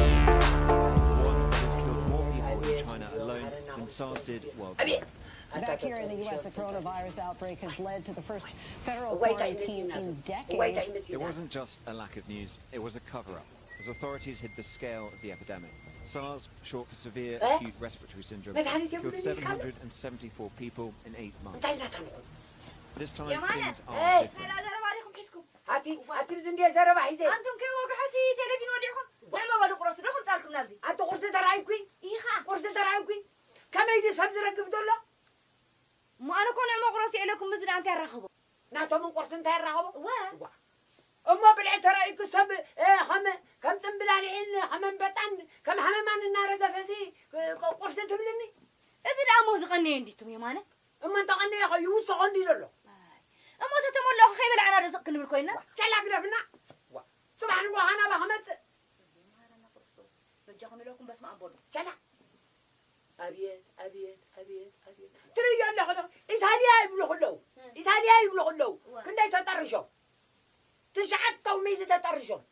One that has killed more people in China alone than SARS did worldwide. Back here in the U S, a coronavirus outbreak has led to the first federal quarantine in decades. It wasn't just a lack of news, it was a cover-up, as authorities hid the scale of the epidemic. SARS, short for severe acute respiratory syndrome, killed seven hundred and seventy-four people in eight months. This time, things are different. ኣቲ ኣቲ ብዚ እንድየ ዘረባ ሒዘ ኣንቱም ከይወግሐሲ ቴሌቪን ወዲኹም ንዕሞ በሉ ቁረሱ ዶ ከምፃልኩም ናብዚ ኣቲ ቁርሲ ተራእይኩ ኢኻ ቁርሲ ተራእይኩ ከመይ ድዩ ሰብ ዝረግፍ ዘሎ እሞ ኣነ እኮ ንዕሞ ቁረሱ ኢለኩም ምዚ ደኣ እንታይ ኣራኸቦ ናቶምን ቁርሲ እንታይ ኣራኸቦ እወ እዋ እሞ ብልዒ ተራእይኩ ሰብ እ፣ ከም ከም ፅምብላሊዕን ከም ኣንበጣን ከም ሃመማን እናረገፈ ሲ ቁርሲ ትብልኒ እዚ ደኣ እሞ ዝቐነየ እንዲቱም የማነ እሞ እንተቐነየ ኸ ይውስኾ እንዲ ዘሎ ኣይ፣ እሞ ተተመለኹ ከይበላዕና ዶ ስቕ ክንብል ኮይና ቻላ ግደፍና ዋ፣ ፅባሕ ንጎ ኻናባ ክመፅእ ማረና ክርስቶስ በጃኹም ኢለኩም በስመ ኣብ በሉ ቻላ ኣብየት ኣብየት ኣብየት ኣብየት ትርእዮ ኣለኹ ዶ ኢታልያ ይብሉ ክለዉ ኢታልያ ይብሉ ክለዉ እወ። ክንደይ ተጠርሾም ትሽዓተ ሚእቲ ተጠርሾም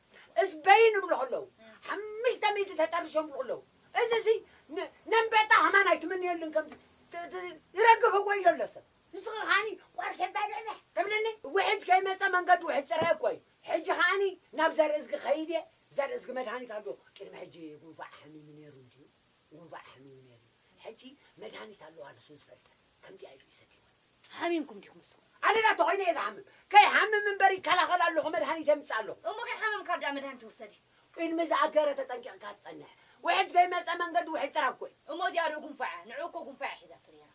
እስበይን ይብሉ ከለዉ ሓሙሽተ ሚእቲ ተጠርሾም ይብሉ ከለዉ እዚ ሲ ን- ነንበጣ ከማን ኣይትምንየሉን ከም ት- ት- ይረግፍ እኮ ኢሎ ኣሎ ሰብ ንስኺ ከዓኒ ቆርሰ ባድዕብሕ ትብልኒ ውሕጅ ከይመፀ መንገዲ ውሕጅ ፅረ እኮ እዩ ሕጂ ከዓኒ ናብ ዘርእዝጊ ከይድ እየ ዘርእዝጊ መድሃኒት ኣሎ ቅድሚ ሕጂ ጉንፋዕ ሓሚሙ ነይሩ እንድዩ ጉንፋዕ ሓሚሙ ነይሩ እዩ። ሕጂ መድሃኒት ኣለዋ ንሱ ዝፈልጠ። ከምዚኣ ኢሉ እዩ ሰትይዋ። ሓሚምኩም ዲኹም ንስኹም? ኣነ ዳ ተኾይነ እየ ዝሓምም። ከይሓምም እምበር ይከላኸል ኣለኹ መድሃኒት የምፅእ ኣለኹ። እሞ ከይሓመምካ ደኣ መድሃኒት ትውሰድ? ቅድሚ ዝኣገረ ተጠንቂቕካ ትፀንሕ። ውሕጅ ከይመፀ መንገዲ ውሕጅ ፅረግ ኮይ። እሞ እዚኣ ዶ ጉንፋዕ እያ? ንዑ እኮ ጉንፋዕ እያ ሒዛቶ ነይራ።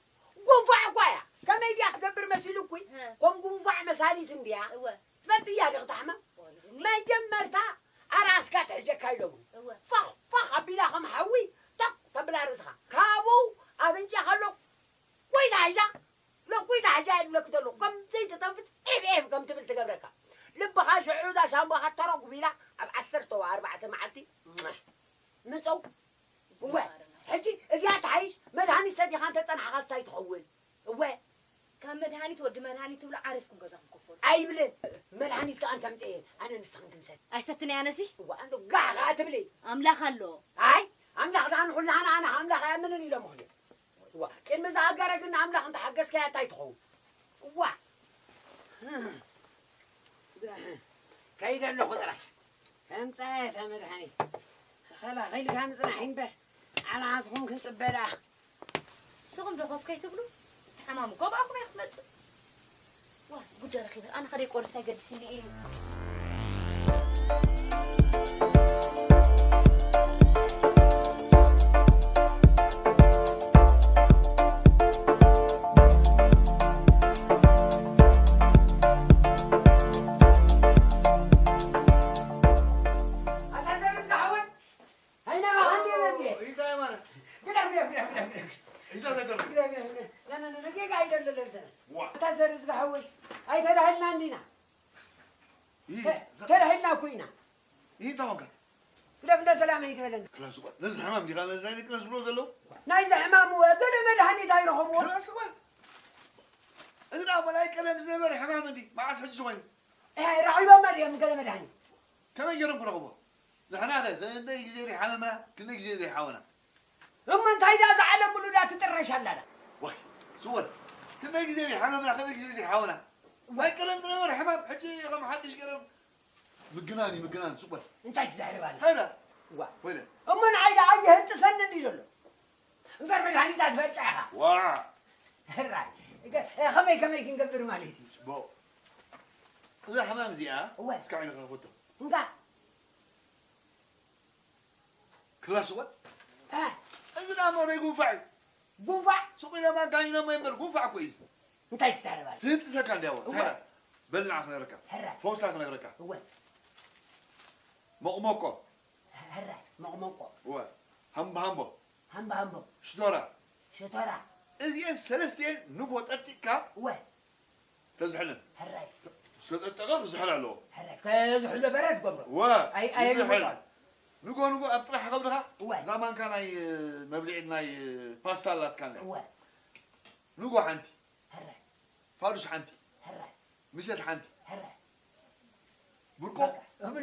ጉንፋዕ እኳ እያ። ከመይ ድያ ትገብር መሲሉኩይ? እ። ከም ጉንፋዕ መሳሊት እንድያ። እወ። ትፈልጥያ ዲኺ ታሕመም? ወልድኒ። መጀመርታ ኣርኣስካ ትሕጀካ ኢሎምኒ። እወ። ፋኽ ፋኽ ኣቢላ ከም ሓዊ ቶክ ተብላ ርእስኻ። ካብኡ ኣፍንጫኻ ሎቁይ ታሕጃ ሎቁይ ታሕጃ እየ ዝብለኪ ዘለኹ። ከም ዘይተተንፍስ ኤፍ ኤፍ ከም ትብል ትገብረካ። ልብኻ ሽዑ እዛ ሻምቦኻ ተረጉፍ ኢላ ኣብ ዓሰርተ ኣርባዕተ መዓልቲ ምፀው። እወ፣ ሕጂ እዚኣ ትሓይሽ መድሃኒት ሰቲኻ እንተፀናሕኻስ እንታይ ትኸውን? እወ። ካብ መድሃኒት ወዲ መድሃኒት ትብሉ ዓሪፍኩም ገዛኹም ከፈሉ። ኣይብልን። መድሃኒት ከኣ እንተምፅእ እየ ኣነ ንስኽን ክንሰቲ። ኣይሰትን እየ ኣነሲ። እዋ፣ ኣንተ ጋሕ ከኣ ትብሊ። ኣምላኽ ኣሎ። ኣይ፣ ኣምላኽ ደኣ ንኹላህና ኣነ ኣምላኽ ኣይኣምንን ኢሎምኹም እዮም። እዋ፣ ቅድሚ ዝኣገረ ግን ንኣምላኽ እንተሓገዝካያ እንታይ ትኸውን? እዋ። ከይደ ኣለኹ ጥራይ። ከምጻ እታ መድሃኒት። ተኸላኺልካ ምጽናሕ እምበር፣ ዓላትኹም ክንጽበ ደኣ። ንስኹም ዶ ኮፍ ከይትብሉ? እቲ ሓማሙ እኮ ብኣኹም እያ ክትመጽእ። ዋ፣ ጉድ ረኺበ። ኣነ ከደይ ቆርስ እንታይ ገዲስኒ እዩ? ኣታ ዘርዝጋ ሓወይ፣ ኣይና ባኻ እንዴ መጽየ? እንታይ ማለት? ግዳ፣ ግዳ፣ ግዳ፣ ግዳ፣ ግዳ። እንታይ ነገር? ግዳ፣ ግዳ፣ ግዳ። ና፣ ና፣ ና፣ ና፣ ጌጋ ኣይደለለ ዘነ። ዋ። ኣታ ዘርዝጋ ሓወይ፣ ኣይተዳህልና እንዲና። ይህ፣ ተ-፣ ተዳሂልና እኮ ኢና። ይህ እንታይ ኾንካ? ግዳ፣ ግዳ ሰላም ኣይትበለና። ክላስ እኮ፣ ነዚ ሕማም ዲኻ ነዚ ናይ ደቂ ኣንስትዮ ዝብሎ ዘለዉ? ናይዚ ሕማም እወ፣ ገለ መድሃኒት ኣይረኸብዎ። ክላስ እኮ። እዚ ደኣ ናይ ቀደም ዝነበረ ሕማም እንዲ፣ መዓስ ሕጂ ኮይኑ? እህ፣ ረኺቦማ ድዮም ገለ መድሃኒት? ከመይ ገይሮም ክረኽቦ? ንሕና ኸ ክንደይ ግዜ ዘይሓመምና፣ ክንደይ ግዜ ዘይሓወና? እሞ እንታይ ደኣ እዛ ዓለም ሙሉ ደኣ ትጥረሽ ኣላ ደኣ? ዋይ፣ ስወር፣ ክንደይ ግዜ ዘይሓመምና፣ ክንደይ ግዜ ዘይሓወና? ናይ ቀደም ዝነበረ ሕማም፣ ሕጂ ከም ሓድሽ ገይሮም ምግናን እዩ፣ ምግናን፣ ስወር። እንታይ ትዛረብ ኣላ? ሃይዳ። ዋ። ኮይነ። እሞ ንዓይ ደኣ ኣየህጥሰኒ እንድዩ ዘሎ? እምበር መድሃኒታ ትፈልጣ ኢኻ። ዋ። ሕራይ፣ እገ-፣ እ፣ ከመይ፣ ከመይ ክንገብር ማለት እዩ? ጽቡቕ። እዛ ሕማም እዚኣ፣ እወ። እስካዕ ኢለ ክኸፍቶ። እንካ። ክላስ እወ። እ። እዚ ደኣ መረይ ጉንፋዕ እዩ። ጉንፋዕ? ሱቕ ኢሎም ኣጋኒኖሞ እምበር ጉንፋዕ እኮ እዩ እዚ። እንታይ ትዛረብ ኣለ? ትህንጥሰካ እንድያ እወ። እወ። ተራ። በልዓ ክነግረካ። ሕራይ። ፈውሳ ክነግረካ። እወ። መቕመቆ። ሕራይ። መቕመቆ። እወ። ሃምቦ ሃምቦ። ሃምቦ ሃምቦ። ሽቶራ። ሽቶራ። እዚኤን ሰለስቲኤን ንጎ ጠጢቅካ እወ። ተዝሕለን። ሕራይ። ዝተጠጠቐ ክዝሕል ኣለዎ። ሕረ፣ ከዝሕሎ በረድ ገብሮ። እወ፣ ኣይ-፣ ኣይ-፣ ይዝሕል። ኣይግባእ። ንጎ ንጎ ኣብ ጥራሕ ከብድኻ እወ። እዛ ማንካ ናይ፣ እ፣ መብልዒት ናይ፣ እ፣ ፓስታ ኣላትካ እንድያ። እወ። ንጎ ሓንቲ። ሕረ። ፋዱሽ ሓንቲ። ሕረ። ምሸት ሓንቲ። ሕረ። ብርቆ።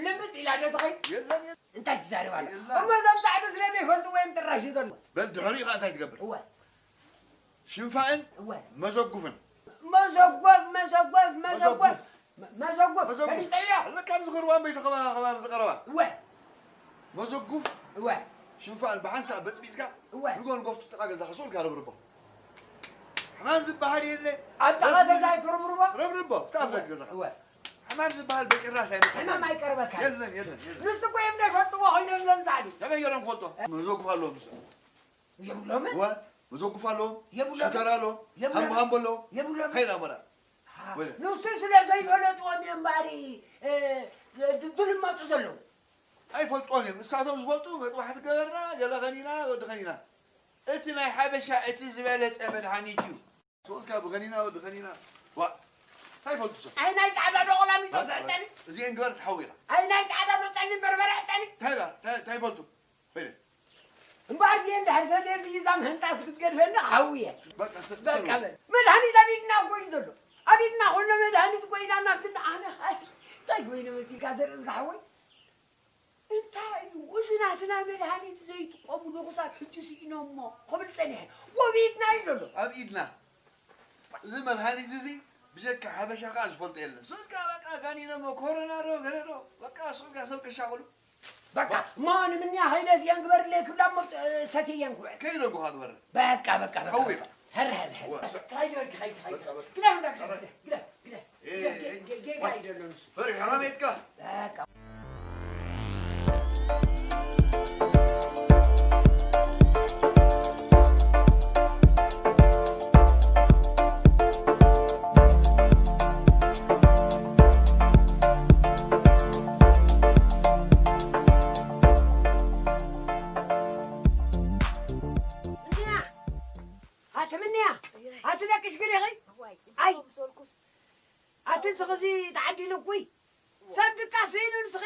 ልምጽ ኢላ ዶ ትኸይድ? የለን፣ የለን። እንታይ ትዛረብ ኣላ? የለን። እሞ እዞም ጻዕዱ ስለ ዘይፈልጡ ወይም ጥራሽ እዩ ዘሎ። በል ድሕሪኡ ኸኣ እንታይ ትገብር? እወ። ሽንፋእን እወ። መዘጉፍን። መዘጎፍ፣ መዘጎፍ፣ መዘጎፍ። መዘጉፍ። መ-፣ መዘጎፍ። መዘጉፍ። ፈሊጠዮ። ኣለካ ኣብዚ ቁርባን ቤተ ኸባ-፣ ኸባቢ ዝቐረባ። እወ። መዘጉፍ። እወ። ሽንፋእን ብሓንሳእ በጽቢጽካ እወ። ንጎ ንጎ ጥቓ ገዛኻ ስኡልካ ረብርቦ። ሕማም ዝበሃል የለ። ኣብ ጥቓ ደስ ገዛ ይፍርምርቦ? ረብርቦ፣ ኣብቲ ኣፍ ደገ ገዛኻ። እወ። ሕማም ዝበሃል በጭራሽ ኣይመሰለኒ። ሕማም ኣይቀርበካን። የለን፣ የለን፣ የለን። ንሱ እኮ እዮም ዘይፈልጥዎ ኮይኖም እዮም ጻዕዲ። ከመይ ገይሮም ክፈልጡ? መዘጉፍ ኣለዎም ንሱ። የብሎምን? እወ፣ መዘጉፍ ኣለዎም። የብሎምን? ሽተራ ኣለዎም። የብሎምን? ሃምቦ ሃምቦ ኣለዎም። የብሎምን? ሃይላ መራ። ኣሃ። ወለ። ንሱ ስለ ዘይፈለጥዎም እዮም እምበኣር፣ እ፣ ድ-፣ ድልመጹ ዘለዉ። ኣይፈልጥዎን እዮም። ንሳቶም ዝፈልጡ መጥባሕቲ ገበርና፣ ገለ ኸኒና፣ ወዲ ኸኒና። እቲ ናይ ሓበሻ እቲ ዝበለጸ መድሃኒት እዩ። ስኡልካ ብኸኒና፣ ወዲ ኸኒና። ዋ፣ እንታይ ይፈልጡ ሰብ? ኣይ ናይ ጻዕዳ ዶ ቆላሚጦ ዋ፣ ስዕጠኒ? እዚኤን ግበር ትሓዊ ኢኻ። ኣይ ናይ ጻዕዳ ዶ ጸሊም በርበረ ዕጠኒ? እንታይ ኢላ? እንታይ፣ እንታይ ይፈልጡ? ኸይደ። እምበኣር እዚኤን ድሕር ሰደሲ እዛ ምህንጣስ ክትገድፈኒ ክሓዊ እየ። በቃ፣ ስ-፣ በቃ ስሩ። በል። መድሃኒት ኣብ ኢድና እኮ እዩ ዘሎ። ኣብ ኢድና ኩሎ መድሃኒት እኮ ኢና ናፍትና ኣነ ኻሲ። እንታይ ኮይነ መሲልካ ዘርእዝጋ ሓወይ? እንታይ እዩ? እዚ ናትና መድሃኒት ዘይጥቀምሉ ክሳብ ሕጂ ስኢኖሞ ክብል ጸኒሐ። ወቢድና እዩ ዘሎ። ኣብ ኢድና። እዚ መድሃኒት እዚ ብጀካ ሓበሻ ከኣ ዝፈልጦ የለን። ስልካ በቃ ጋኒኖሞ ኮሮና ዶ ገለ ዶ በቃ ስልካ ሰብ ከሻቕሉ። በቃ እሞ ንምንያ ኸይደ እዚአን ግበርለይ ክብላ እሞ፣ እ፣ ሰትየን ክውዕል። ከይደ እኮ ግበር። በቃ፣ በቃ፣ በቃ፣ ሓዊ በቃ። ኸይድ፣ ኸይድ፣ ኸይድ። በቃ፣ በቃ። ግዳ፣ ግዳ፣ ግዳ፣ ግዳ፣ ግዳ፣ ግዳ፣ ግዳ፣ ግዳ፣ ግዳ፣ ጌ-፣ ጌ-፣ ጌጋ እዩ ዘሎ ንሱ። ፈሪሕኻ ሜትካ። በቃ። ምንያ! ኣቲ ምንያ! ኣቲ ደቂ ሽግር ኢኺ? ኣይ! ኣቲ ስኽዚ ተዓዲሉ እኩይ! ሰብ ድቃስ ኢሉ ንስኺ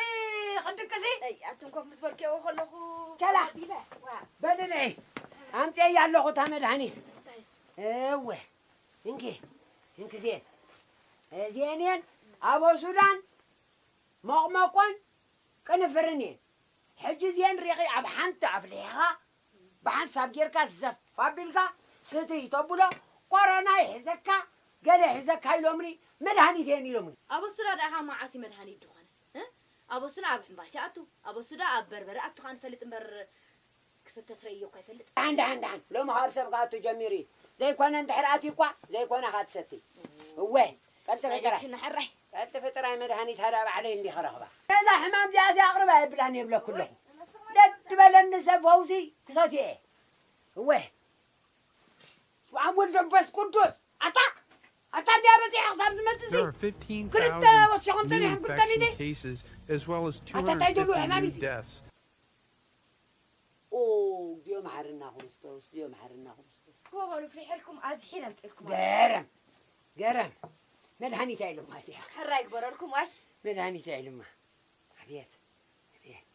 ክትድቅሲ? ኣይ፣ ኣቱም ኮፍ ምስ በልክዎ ከለኹ ቸላ! ኣቢለ። ዋ። በሊ ንዒ። ኣምፅኤያ ኣለኹ እታ መድሃኒት። እንታይ እሱ? እወ። እንኪ፣ እንኪ እዚኤን። እዚኤን እየን ኣቦ ሱዳን፣ ሞቕሞቆን ቅንፍርን እየን። ሕጂ እዚኤን ሪኺ ኣብ ሓንቲ ኣፍሊሕኻ፣ ብሓንሳብ ጌርካ ዘፍ ኣቢልካ ስትይ ተብሎ፣ ኮሮና ይሕዘካ፣ ገለ ይሕዘካ ኢሎምኒ፣ መድሃኒት እየን ኢሎምኒ። ኣበሱዳ ደኣ ካብ መዓስ እዩ መድሃኒት ዝኾነ? እ? ኣበሱዳ ኣብ ሕምባሻ ኣቱ፣ ኣበሱዳ ኣብ በርበረ ኣቱ ኸኣ ንፈልጥ እምበር፣ ክስተ ስረዮ እኳ ኣይፈልጥ። ደሓን፣ ደሓን፣ ደሓን። ሎሚ ካብ ሰብ ክኣቱ ጀሚሩ እዩ። ዘይኮነ እንድሕር ኣትዩ እኳ፣ ዘይኮነ ኸኣ ትሰቲ። እወ፣ ቀልጥፊ ጥራይ። ሽነ ሕራይ። ቀልጥፊ ጥራይ መድሃኒት ሃዳ ባዕለይ እንዲኺ ረኽባ። ነዛ ሕማም እዚኣሲ ኣቕርባ የብላን የብለኩ ኣለኹ። ደድ በለኒ ሰብ ፈውሲ ክሰትዮ እየ። እወ። ስብሓን ወልድ መንፈስ ቅዱስ። ኣታ፣ ኣታ እዚኣ በፂሓ ክሳብ ዝመፅእ ሲ። There are ክልተ fifteen thousand ወሲኾም new ጸኒሖም ክልተ ሚእቲ። Infection cases, as well as ኣታ እንታይ ደሉ ሕማም two hundred fifty new እዚ? Deaths. ኦ፣ እግዚኣብሔር መሓረና ክርስቶስ፣ እግዚኣብሔር መሓረና ክርስቶስ። ክበሉ ፍሪሐልኩም ኣዝሒል ኣምፅልኩም። ገረም፣ ገረም። መድሃኒት ኣይልማ እዚኣ። ሕራይ ግበረልኩም ዋይ። መድሃኒት ኣይልማ። ኣቤት፣ ኣቤት።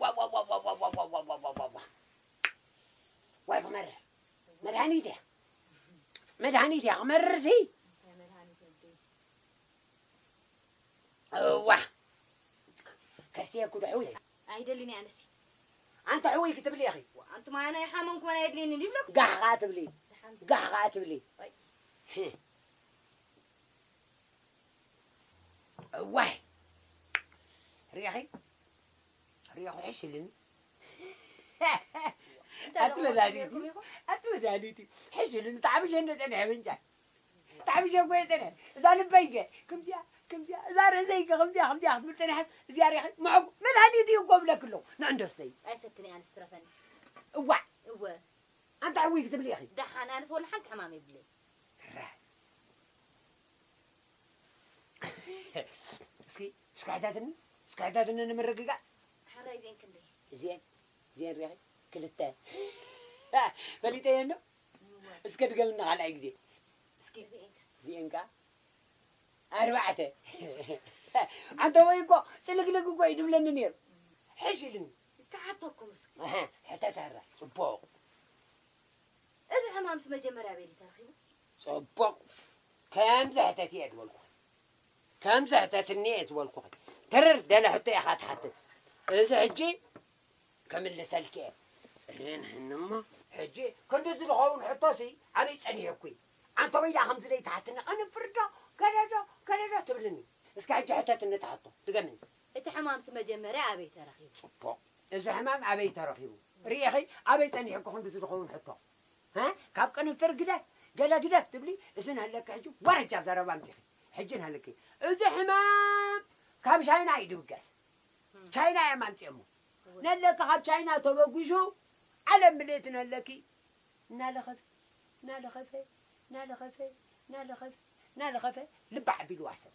ዋ፣ ዋ፣ ዋ። ዋይ ክመርር። መድሃኒት እያ። መድሃኒት እያ ክመርር ሲ። እንታይ መድሃኒት ወደይ? እዋ። ከስትየኩ ዶ ሕውየ? ኣይደልን እየ ኣነሲ። ኣንተ ሕውይ ክትብሊ ኢኺ። ኣንቱም ኣነ ሓመምኩም ኣነ የድልየኒ ይብለኩም። ጋሕ ኸኣ ትብሊ። ደሓን። ጋሕ ኸኣ ትብሊ። ኣይ። እዋይ። ርኢኺ? ርኢኹ ሕሽ ኢልኒ። እንታይ ኣቲ ኢልኩም መድሃኒት እዩ። ኢልኩም ኢኹም? ኣቲ መድሃኒት እዩ። ሕሽ ኢልኒ። ተዓብሸ እንደ ጸኒሐ ብንጫ። ተዓብሸ እኮ እየ ጸኒሐ። እዛ ልበይ ከ ከምዚኣ፣ ከምዚኣ፣ እዛ ርእሰይ ከ ከምዚኣ፣ ከምዚኣ ክትብል ጸኒሐስ፣ እዚኣ ርኢኺ? ምዕጉ መድሃኒት እዩ እኮ እብለኪ ኣለኹ። ንዕንዶ ስተይ። ኣይሰትን እየ ኣነስ ትረፈኒ። እዋዕ። እወ። ኣንታ ሕውይ ክትብሊ ኢኺ። ደሓን ኣነስ ወላ ሓንቲ ሕማም የብለይ። ራ። እስኪ፣ እስኪ ሕተትኒ፣ እስኪ ሕተትኒ ንምርግጋጽ። ሕራይ እዚኤን ክንደይ? እዚኤን፣ እዚኤን ርኢኺ? ክልተ። ፈሊጠየን ዶ? እስከ ድገምና ካልኣይ ግዜ። እስኪ እዚኤን ከ? እዚኤን ከ? ኣርባዕተ። ኣንተ ወይ እኮ ጽልግልግ እኮ እዩ ድብለኒ ነይሩ። ሕሽ ኢልኒ። ክሓተኩም እስኪ። ኣሃ፣ ሕተት ኣራ። ጽቡቕ። እዚ ሕማምስ መጀመርያ ኣበይ እዩ ተረኺቡ? ጽቡቕ። ከምዚ ሕተት እየ ዝበልኩ። ከምዚ ሕተትኒ እየ ዝበልኩኺ። ትርር ደለ ሕቶ ኢኻ ትሓትት። እዚ ሕጂ ክምልሰልኪ እየ። ጽንሕኒ እሞ፣ ሕጂ ክንድዚ ዝኸውን ሕቶሲ ኣበይ ጸኒሕኩ? ኣንተ ወይ ደኣ ከምዚ ደይ ትሓትኒ፣ ቅንፍር ዶ፣ ገለ ዶ፣ ገለ ዶ ትብልኒ? እስከ ሕጂ ሕተትኒ እቲ ሕቶ፣ ድገምኒ። እቲ ሕማምሲ መጀመርያ ኣበይ ተረኺቡ? ጽቡቕ። እዚ ሕማም ኣበይ ተረኺቡ? ርኢኺ፣ ኣበይ ጸኒሕኩ ክንድዚ ዝኸውን ሕቶ? እ? ካብ ቅንፍር ግደፍ፣ ገለ ግደፍ ትብሊ፣ እዚ ንህለኪ ሕጂ ወረጃ ዘረባ ኣምጺኺ። ሕጂ ንህልኪ። እዚ ሕማም ካብ ቻይና እዩ ድብገስ። ቻይና እዮም ኣምጺኦሞ። ነለኪ ካብ ቻይና ተበጉሹ ዓለም ምልእቲ ነለኪ እናለኸፈ፣ እናለኸፈ፣ እናለኸፈ፣ እናለኸፈ፣ እናለኸፈ ልቢ ዓቢልዋ ሰብ።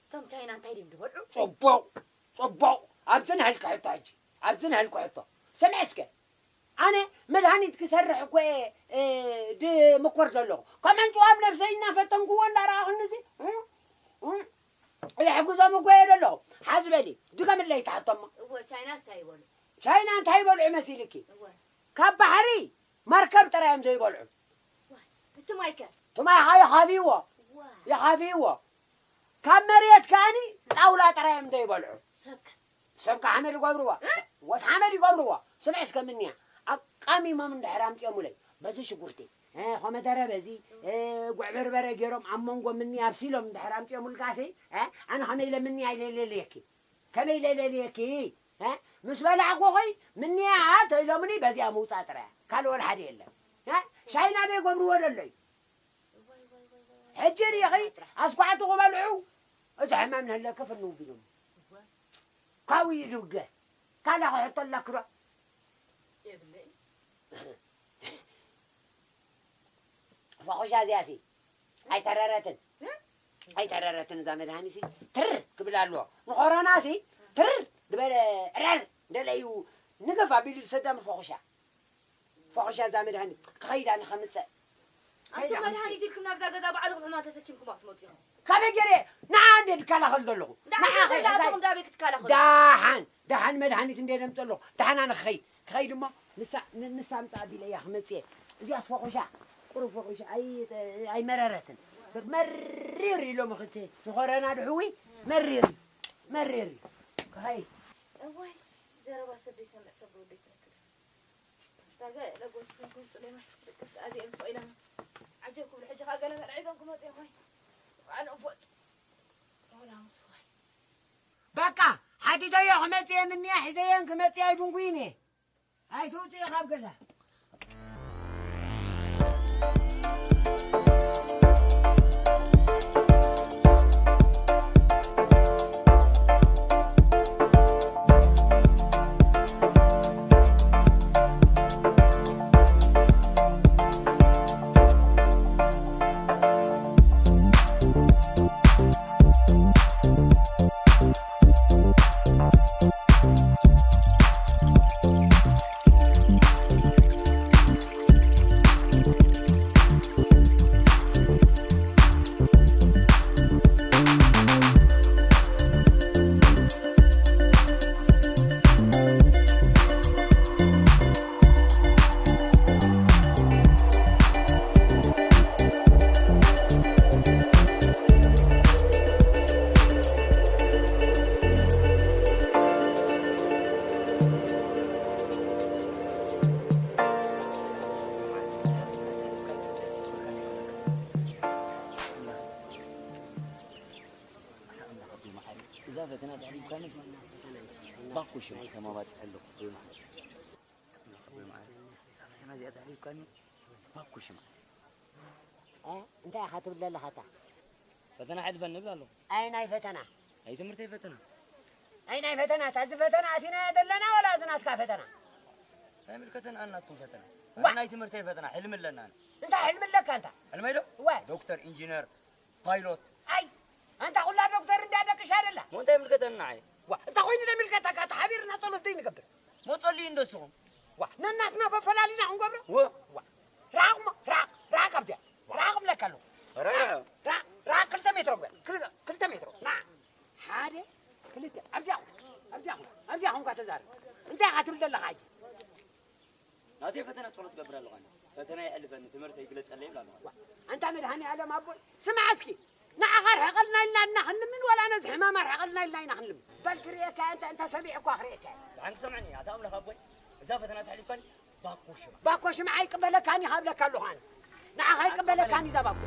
እቶም ቻይና እንታይ ድዮም ዝበልዑ? ጽቡቕ፣ ጽቡቕ። ኣብዚ ንህልኪ ሕቶ ሕጂ። ኣብዚ ንህልኪ ሕቶ። ስምዒ እስከ። ኣነ መድሃኒት ክሰርሕ እኮ እየ፣ እ፣ ድምኮር ዘለኹ። ከመንጭዋም ነብሰይ እናፈተንክዎ እንዳረኣኹኒ እዚ፣ እ፣ እ፣ የሕግዞም እኮ እየ ዘለኹ። ሓዚ በሊ፣ ድገምለይ ትሓቶሞ። እወ፣ ቻይናስ እንታይ ይበልዑ? ቻይና እንታይ ይበልዑ መሲልኪ? እወ። ካብ ባሕሪ መርከብ ጥራይ እዮም ዘይበልዑ። ዋይ፣ እቲ ማይ ከ? እቲ ማይ ኸዓ ይኻብይዎ። ዋይ። ይኻብይዎ። ካብ መሬት ከኣኒ ጣውላ ጥራይ እዮም ዘይበልዑ። ሰብ ከ? ሰብ ከ ሓመድ ይገብርዎ። እ? ወስ ሓመድ ይገብርዎ። ስምዒ እስከ ምንያ። ኣቃሚሞም እንድሕር ኣምጺኦሙለይ። በዚ ሽጉርቲ፣ እ፣ ኮመደረ በዚ፣ እ፣ ጉዕ በርበረ ገይሮም ኣብ መንጎ ምንያ ኣብሲሎም እንድሕር ኣምጺኦሙልካሲ፣ እ፣ ኣነ ከመይ ኢለ ምንያ ኢለ ለልየኪ? ከመይ ኢለ ለልየኪ? እ? ምስ በላዕኩኺ ምንያ ተኢሎምኒ በዚኣ ምውጻእ ጥራይ። ካልእ ወላ ሓደ የለን። እ? ሻይና ዶ ይገብርዎ ደሎ እዩ? ሕጂ ርኢኺ፣ ኣስኳዕቲ ክበልዑ፣ እዚ ሕማም ንህለኪ ፍንው ቢሎም። ካብኡ ይድብገስ። ካልእ ክሕቶ ኣለኪ ዶ? የብለይን። ፈኹሻ እዚኣሲ ኣይተረረትን። እ? ኣይተረረትን እዛ መድሃኒትሲ። ትር ክብል ኣለዎ። ንኾሮናሲ ትር ዝበለ ዕረር እንደለዩ ንገፍ ኣቢሉ ዝሰዳ ምስ ፈኹሻ። ፈኹሻ እዛ መድሃኒት ክኸይድ ኣነ ከምጽእ። ኣንቱም ከይድ ኣነ መድሃኒት ኢልኩም ናብዛ ገዛ ባዕልኹም ሕማም ተሰኪምኩም ኣትመጹ ኢኹም። ካበይ ገይረ ንዓ እንደ ድከላኸል ዘለኹ? ንዓ ንዓ ከይድ ዘላ ሕሳይ። ኣቶም እንዳበይ ክትከላኸሉ? ደሓን፣ ደሓን መድሃኒት እንደ ደምጸ ኣለኹ። ደሓን ኣነ ክኸይድ። ክኸይድ እሞ ንሳ፣ ን-፣ ንሳ ኣምጽኣ ቢለ እያ ክመጽእ እየ። እዚኣስ ፈኹሻ፣ ቁሩብ ፈኹሻ ኣይ-፣ ኣይመረረትን። መሪር ኢሎም ክቲ ንኾረና ድሕዊ መሪር እዩ። መሪር እዩ። ክኸይድ። እዋይ፣ ዘረባ ሰብ ዘይሰምዕ ሰብ ወደይ ትነክር። ዳገ ለጎስ ስንኩን ጽሌማ ደቅስ ኣዚኦም ስቕ ኢሎም። ዓጀብ ክብሉ ሕጂ ኸኣ ገለ መድዓይቶም ክመጹ እዮም ወይ? ባዕሎም ፈጡ። ሮላ ምስ ወይ። በቃ፣ ሓቲተዮ ክመጽእ እየ ምንያ፣ ሒዘየን ክመጽእ ኣይድንጉይን እየ። ኣይትውጽኢ ካብ ገዛ። እዛ ፈተና ተሕሊፍካኒ ባኮ ሽም ከተማ ባፅሕ ኣለኹ። ኣቦይ መዓረይ፣ ኣቦይ መዓረይ፣ እዛ ፈተና እዚኣ ተሕሊፍካኒ ባኮ ሽም። እ? እንታይ ኢኻ ትብል ዘለኻ ኣታ? ፈተና ሕልፈኒ እብል ኣለኹ። ኣይ ናይ ፈተና? ናይ ትምህርተይ ፈተና። ኣይ ናይ ፈተና? እታ እዚ ፈተና ኣቲናዮ ዘለና ወላ እዚ ናትካ ፈተና? እንታይ ምልከተን ኣና ናትኩም ፈተና? ዋ! ኣነ ናይ ትምህርተይ ፈተና ሕልሚ ኣለና ኣነ። እንታይ ሕልሚ ኣለካ ኣንታ? ሕልመይ ዶ? እወ። ዶክተር፣ ኢንጂነር፣ ፓይሎት። ኣይ፣ ኣንታ ኩላ ዶክተር እንዳ ደቅሻ ደላ። ሞ እንታይ ምልከተኒ ንዓይ? ዋ፣ እንታይ ኮይኑ ደሚልከተካ? ተሓቢርና ጸሎት ደይ ንገብር። ሞ ጸልዩ እንዶ ንስኹም። ዋ፣ ነናትና ፈፈላሊና ክንገብሮ? ወ። ዋ፣ ራቕ ሞ፣ ራቕ። ኣለኻ ሕጂ? ናተይ ፈተና ጸሎት ገብር ኣለኹ ኣነ። ፈተና ይሕልፈኒ፣ ትምህርተይ ይግለጸለይ ይብል ኣለኹ። ዋ፣ ኣንታ መድሃኔ ዓለም ኣቦይ፣ ስማዕ እስኪ፣ ንዓኻ ርሕቐልና ኢልና ኢና ክንልምን፣ ዋላ ነዚ ሕማም ኣርሕቐልና ኢልና ኢና ክንልምን? በል ክርእየካ እየ፣ እንተ፣ እንተ ሰሚዐ እኳ ክርእየካ እየ። ደሓን ክሰምዐኒ፣ ኣታ ኣምላኽ ኣቦይ፣ እዛ ፈተና ተሕሊፍካኒ፣ ባኮ ሽምዓ። ባኮ ሽምዓ ኣይቅበለካን እየ፣ ክብለካ ኣለኹ ኣነ። ንዓኻ ኣይቅበለካን እዩ እዛ ባኮ።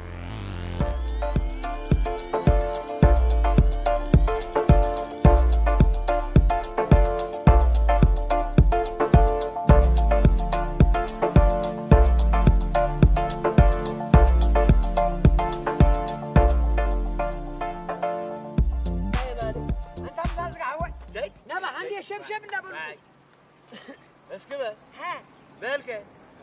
እንታይ? ኣንታ ምዛዝጋ ሓወይ፣ ደይ? ናባኻ እንድየ ሸብሸብ እናበሉ። ኣይ። እስኪ በል። ሃ። በልከ፣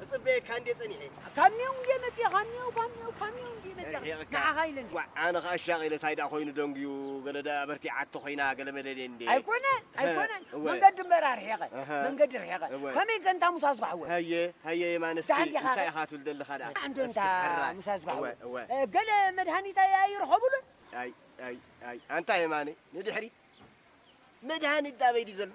ክጽበየካ እንድየ ጸኒሐ። ካብ ኔው እንድየ መጽየ፣ ካብ ኔው፣ ካብ ኔው፣ ካብ ኔው እንድየ መጽየ። ርሒቕካ። ንዓኻ ኢለ እንድየ። ዋ፣ ኣነ ኸኣ ሻቕ ኢለ፣ ታይ ደኣ ኮይኑ ደንግዩ፣ ገለ ደኣ በርቲዓቶ ኮይና፣ ገለ መለለ እንድየ። ኣይኮነን፣ ሀ፣ ኣይኮነን። እወ። መንገዲ እምበር ኣርሒቐ። እሀ። መንገዲ ርሒቐ። እወ። ከመይ ከ እንታ ሙሳ ዝጓሕወ? ሃየ፣ ሃየ የማነ፣ እስኪ ደሓን ዲኻ? እንታይ ኢኻ ትብል ዘለኻ ደኣ? እንዶ እስኪ እንታ ሕራይ። ሙሳ ዝጓሕወ? እወ፣ እወ። እ፣ ገለ መድሃኒት ኣይ-፣ ኣይረኸቡሉን? ኣይ፣ ኣይ፣ ኣይ፣ ኣንታ የማነ፣ ንድሕሪት መድሃኒት ኣበይ ድዩ ዘሎ?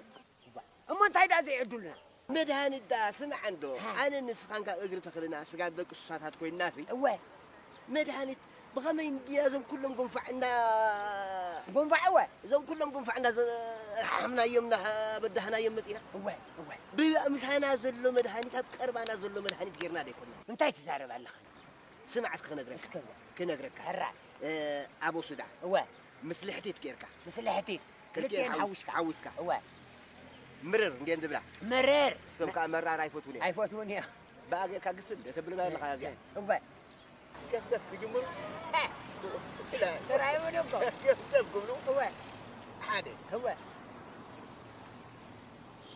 እሞ እንታይ ደኣ ዘይዕድሉና? መድሃኒት ደኣ ስምዓ እንዶ፣ ሃ። ኣነ ንስኻን ካብ እግሪ ተኽልና ስጋብ ደቂ ሱሳታት ኮይንናሲ፣ እወ። መድሃኒት ብኸመይ እንድያ እዞም ኩሎም ጉንፋዕ እና-፣ ጉንፋዕ እወ። እዞም ኩሎም ጉንፋዕ እናዘርሓሕናዮም፣ እናበዳህናዮም መጺና? እወ፣ እወ። ብኣምሳና ዘሎ መድሃኒት፣ ኣብ ቀርባና ዘሎ መድሃኒት ጌርና ዶ ኣይኮንና? እንታይ ትዛረብ ኣለኻ? ስማዕ እስኪ ክነግረካ። እስከ እወ። ክነግረካ። ሕራይ። እ፣ ኣቦ ሱዳ። እወ። ምስ ልሕቲት ጌርካ። ምስ ልሕቲት። ክልቲኤን ክልቲኤን ሓዊስካ። ሓዊስካ። እወ። ምርር እንድየን ዝብላ። ምርር። እሶም ከኣ መራር ኣይፈትዉን እዮም። ኣይፈትዉን እዮም። ብኣ ጌርካ ግስም እንደ ተብልባ ኣለኻ እዚኣ። እወ። ገፍገፍ ክጅምሩ። ኢላ። ጥራይ እውን እኮ። ገፍገፍ ክብሉ። እወ። ሓደ። እወ።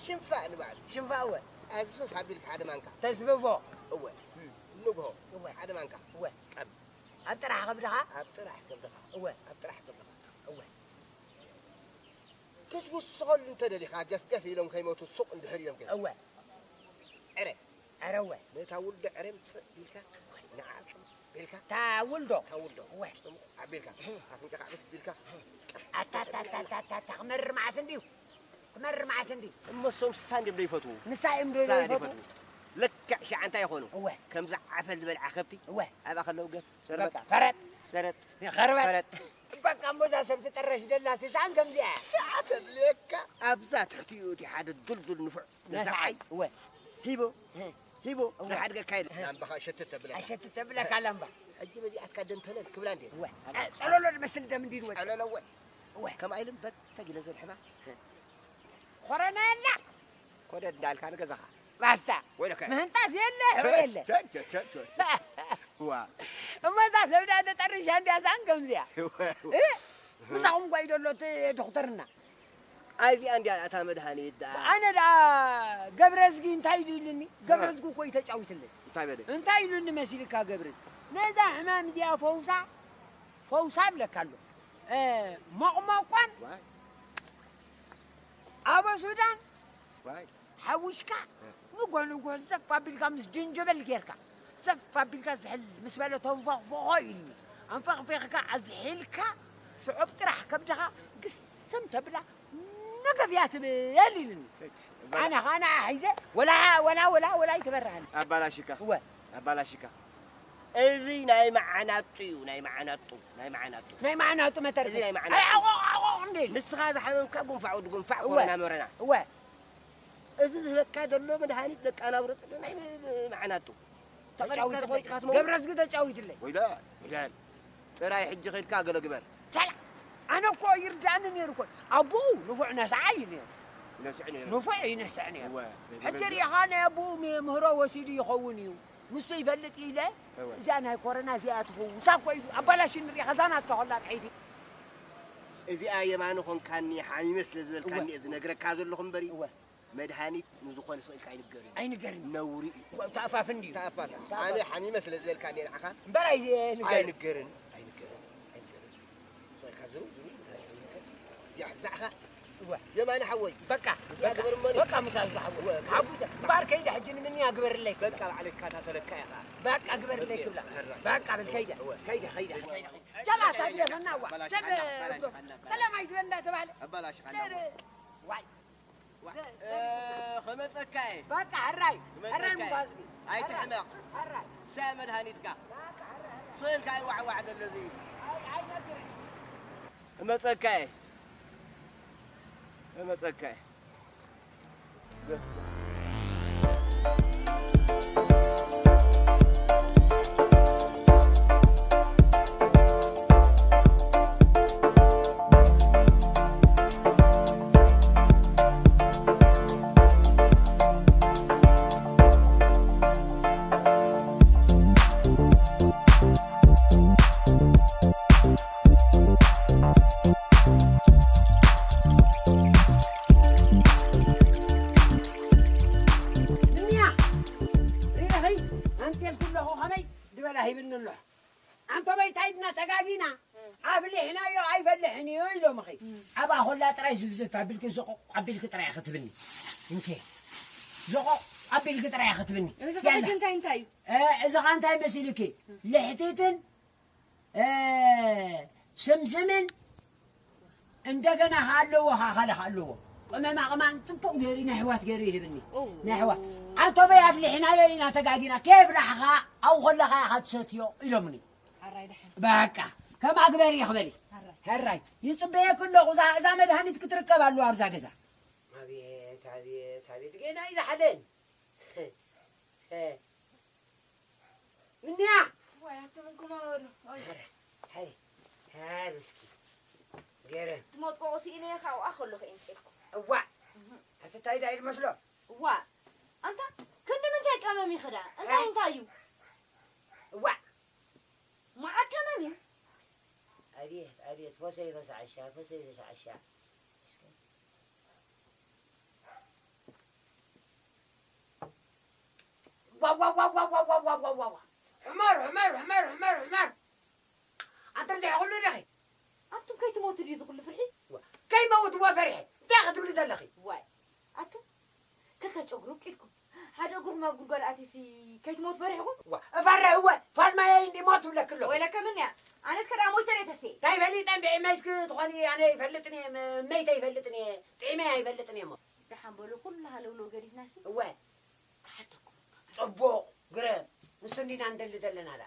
ሽንፋእ ንባዕሉ። ሽንፋእ እወ። ኣዝፍ ኣቢልካ ሓደ ማንካ። ተስብቦ። እወ። እም። ንግሆ። እወ። ሓደ ማንካ። እወ። ቀም። ኣብ ጥራሕ ከብድኻ? ኣብ ጥራሕ ከብድኻ። እወ። ኣብ ጥራሕ ከብድኻ። እወ። ክትውስኸሉ እንተደሊኻ፣ ገፍገፍ ኢሎም ከይሞቱ ሱቕ እንድሕር እዮም ከይሞቱ። እወ። ዕረ። ዕረ እወ። ነታ ውልዶ ዕረ ምትእ ኢልካ፣ ንዓ ጽም ኢልካ። እታ ውልዶ? እታ ውልዶ። እወ። ጽም ኣቢልካ፣ ኣፍንጫኻ ዕብስ ኢልካ። ኣታታታታታ፣ ክመርር መዓት እንድዩ። ክመርር መዓት እንድዩ። እሞ እሶም ስሳ እንድዮም ዘይፈትዉ? ንሳ እዮም ዶ ስሳ ዘይፈትዉ? ዘይፈትዉ? ልክዕ ሽዓ እንታይ ይኾኑ? እወ። ከምዛ ዓፈል ዝበልዓ ከብቲ እወ። ኣብኣ ከለዉ ገፍ፣ ሸርበጥ፣ በቃ፣ ፈረጥ። ሸረጥ፣ ኸርበጥ። ፈረጥ። በቃ፣ እሞ እዛ ሰብ ትጠረሽ ደላ ስሳን ከምዚኣ እያ። ሽዓ ተድልየካ፣ ኣብዛ ትሕቲኡ እቲ ሓደ ዱልዱል ንፉዕ ነስዓይ። ነስዓይ፣ እወ። ሂቦ፣ እ። ሂቦ፣ እወ። ንሓድገካ ኢለ። እ። ናምባኻ ሸትት ተብለካ። ኣሸትት ተብለካ ላምባ። ሕጂ በዚኣትካ ደም ተለል ክብላ እንዴ? እወ። ጸ-፣ ጸለሎ ዝመስል ደም እንዲሉ ወጸ። ጸለሎ እወ። እወ። ከምኣ ኢሉ በተግ ኢለ ዘድሕባ። እ። ኮረና የላ። ኮደድ እንዳልካ ንገዛኻ። ባስታ። ወይለከ። ምህንጣስ የለ፣ ሕወ የለ። ቸ፣ ቸ፣ ቸ፣ ቸ። ዋ። እሞ እዛ ሰብ ደኣ ተጠሪሻ እንድያ ሳን ከምዚኣ። እ? ምሳኹም ጓይ ደሎ እቲ ዶክተርና። ኣይዚኣ እንድያ እታ መድሃኒት ደኣ። ኣነ ደኣ ገብረዝጊ እንታይ ኢሉ ኢሉኒ? ገብረዝጊ እኮ እዩ ተጫዊትለይ። እንታይ በለ? እንታይ ኢሉኒ መሲልካ ገብረዝጊ? ነዛ ሕማም እዚኣ ፈውሳ፣ ፈውሳ እብለካ ኣሎ። እ፣ ሞቕሞቋን ዋይ። ኣበ ሱዳን ዋይ። ሓዊስካ እ። ንጎ ንጎ ዘፍ ኣቢልካ ምስ ጅንጀበል ጌርካ፣ ዘፍ ኣቢልካ ዝሕል ምስ በለ ተንፈኽፍኾ ኢልኒ። ኣንፈኽፊኽካ ኣዝሒልካ፣ ሽዑብ ጥራሕ ከብድኻ ግስም ተብላ፣ ነገፍ እያ ትብል ኢልኒ። ቸች፣ ኣነ ኸኣ ንዓ ሒዘ፣ ወላ፣ ወላ፣ ወላ፣ ወላ ኣይትበርሃኒ። ኣባላሽካ። እወ። ኣባላሽካ። እዚ ናይ መዓናጡ እዩ፣ ናይ መዓናጡ፣ ናይ መዓናጡ። ናይ መዓናጡ መተርተሪ። እዚ ናይ መዓናጡ። ኣይ፣ ዓቖቕ፣ ዓቖቕ እንዴ ኢሉ። ንስኻ ዝሓመምካ ጉንፋዕ ወዲ ጉንፋዕ፣ እወ። ኮረና መረና። እወ። እዚ ዝህበካ ዘሎ መድሃኒት ደቂ ኣናብሮ ጥዶ ናይ ም-፣ ም-፣ መዓናጡ። ተቐሪጽካ ተጫዊትለይ። ተኾይጥካ ትመውት። ገብረዝጊ ተጫዊትለይ። ወይለ፣ ወይለ። ጥራይ ሕጂ ኸይድካ ገለ ግበር። ቻላ! ኣነ እኮ ይርድኣኒ ነይሩ እኮ። ኣቦኡ ንፉዕ ነስዓይ እዩ ነይሩ። ይነስዕ ነይሩ። ንፉዕ ይነስዕ ነይሩ። እወ፣ ሕጂ ገብረዝጊ። ሪኢኻ ናይ ኣቦኡ ም-፣ ምህሮ ወሲዱ ይኸውን እዩ። ንሱ ይፈልጥ ኢለ፣ እወ። እዛ ናይ ኮረና እዚኣ ትኸውን። ንሳ እኮ እዩ ኣባላሽኒ ሪኢኻ፣ እዛ ናትካ ኾላ ጥሒቲ። እዚኣ የማነ ኾንካኒ፣ ሓሚመ ስለ ዝበልካኒ እወ። እየ ዝነግረካ ዘለኹ እምበሪ። እወ። መድሃኒት ንዝኾነ ስቕ ኢልካ ኣይንገርን። ኣይንገርን። ነውሪ እዩ። ተኣፋፍን ድዩ? ተኣፋፍን። ተኣፋፍን። ኣነ ሓሚመ ስለ ዝበልካኒ ንዓኻ እምበር ኣይንገርን። ኣይንገርን፣ ኣይንገርን፣ ኣይንገርን። ስቕ ኢልካ ዝሩ፣ ዝሩ፣ እዚኣ ሕዛዕኻ። እወ። የማነ ሓወይ። በቃ፣ እዚኣ በቃ፣ ግበር እሞኒ። በቃ፣ ምሳ ዝሓወ። እወ። ሓጉሰ፣ እምበኣር ከይደ ሕጂ ንምንያ ግበርለይ ክብላ። በቃ፣ ባዕለይ እከታተለካ እየ ኸዓ። በቃ፣ ግበርለይ ክብላ። ሕራይ። በቃ፣ በል ከይደ፣ እወ። ከይደ፣ ከይደ፣ ከይደ። ጀላታ ግደፈና፣ እዋ። ኣባላሽ ጀለ-፣ ሓና፣ ኣባላሽ ሓና፣ ኣባላሽ ሰላም ኣይትበል እንዳተባህለ። ኣባላሽ ሓና፣ ጀለ-፣ እወ። ዋይ። ዋ፣ እ፣ ክመጸካ እየ። በቃ፣ ሕራይ፣ ሕራይ ክመጸካ እየ። ሙፋዝጊ። ኣይትሕመቕ። ሕራይ። ንሳ እያ መድሃኒትካ። በቃ፣ ሕራይ፣ ሕራይ። ስቕ ኢልካ እዩ ዋዕዋዕ ዘሎ እዚ። ኣይ፣ ኣይነግርህን። ክመጸካ እየ። ክመጸካ እየ። ንያ፣ ርኢኺ? ኣምፅኤልኪ ኣለኹ፣ ከመይ ዝበላ ሂብኒ ኣሎ። ኣንቶመይ እንታይ ድና ተጋጊና? ኣፍሊሕናዮ ኣይፈልሕን እዩ ኢሎምኺ። ኣባ ኾላ ጥራይ ዝፍዝፍ ኣቢልኪ፣ ዞቆቕ ኣቢልኪ ጥራይ ክትብኒ። እንኬ፣ ዞቆቕ ኣቢልኪ ጥራይ ክትብኒ። እዚ ያላ። ሕጂ እንታይ እንታይ እዩ? እ፣ እዚ ኸ እንታይ መሲልኪ? ልሕቲትን፣ እ፣ ስምስምን እንደገና ኸኣ ኣለዎ፣ ኸኣ ካልእ ኸኣ ኣለዎ። ቅመማ ቅማን ጽቡቕ ገይሩ፣ ናይ ኣሕዋት ገይሩ ይህብኒ። ኦ። ናይ ኣሕዋት። ኣንቶመይ ኣፍሊሕናዮ ኢና ተጋጊና። ከየፍላሕኻ ኣብኡ ከለኻ ኢኻ ትሰትዮ ኢሎምኒ። ሓራይ ደሓን። በቃ፣ ከምኣ ግበሪ ይኽበል። ሓራይ። ሕራይ። ይጽበየኪ ኣለኹ። እዛ፣ እዛ መድሃኒት ክትርከብ ኣለዋ ኣብዛ ገዛ። ኣቤት፣ ኣቤት፣ ኣቤት። ጌና እዩ ዝሓደን። ምንያ? ዋይ፣ ኣቱም እንኩማ በሉ። ኦይ። ሀረ፣ ሀረ፣ ሀረ እስኪ። ገረ። ትሞት ቆቆ ሲኢነ ካብኣ ከለኹ እየ ምፅኤልኩም። እዋ። እህ። ኣቲ እንታይ ዳይ ዝመስሎ? እዋ። ኣንታ፣ ክንዲ ምንታይ ቀመም ይኽዳ? እንታይ እ? እንታይ እዩ? እዋ። መዓት ቀመም እዩ። ኣቤት፣ ኣቤት፣ ፈሰይ ፈሳዓሻ፣ ፈሰይ ፈሳዓሻ። እስከ። ዋው፣ ዋው፣ ዋው። ሕመር፣ ሕመር፣ ሕመር፣ ሕመር፣ ሕመር። ኣንተ ብዘይ ኩሉ ዲኺ? ኣቱም ከይትሞቱ ድዩ ዝኹሉ ፍርሒ? ዋ፣ ከይመውትዎ ፈሪሐ። እንታይ ክትብሊ ዘለኺ? ዋይ፣ ኣቱም ክልተ ጨጉሩ ኣብቂልኩም፣ ሓደ እግርኩም ኣብ ጉድጓድ ኣትዩሲ ከይትሞቱ ፈሪሕኹም? ዋ፣ እፈርሕ እወ፣ ፋልማየይ እንዲ ሞት ትብለኪ ኣለኹ። ወይለከ ምን እያ? ኣነስ ከዳ ሞይተ ደተሴ። እንታይ ፈሊጠ እንዲ እመይትኪ ትኾኒ? ኣነ ይፈልጥን እየ፣ መ-፣ መይተ ይፈልጥን እየ፣ ጥዒመ ኣይፈልጥን እየ እሞ። ደሓን በሉ፣ ኩሉ ሃለውለው ገዲፍናሲ። እወ። ክሓተኩም እኮ። ጽቡቕ፣ ግረም። ንሱ እንዲና እንደሊ ዘለና ዳ።